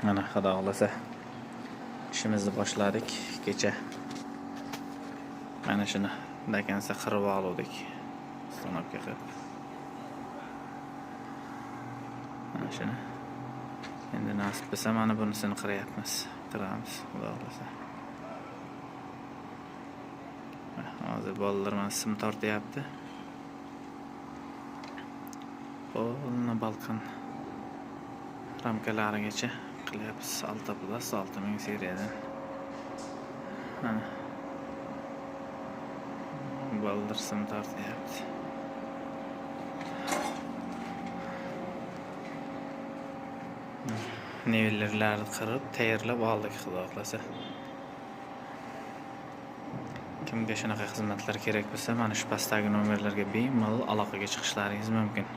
Mana xudo xohlasa ishimizni boshladik kecha. Mana shuni до конца qirib oldik. Установка qilib. Mana shuni. Endi nasib bo'lsa mana bunisini qiryapmiz. Qiramiz, xudo xohlasa. Hozir bolalar mana sim tortyapti. Polni balkon ramkalarigacha qilyapmiz. Altoplast 6000 seriyadan. Mana bolalar sim tortyapti. Nivelirlarni qirib, tayyorlab oldik, xudo xohlasa. Kimga shunaqa xizmatlar kerak bo'lsa, mana shu pastdagi nomerlarga bemalol aloqaga chiqishlaringiz mumkin.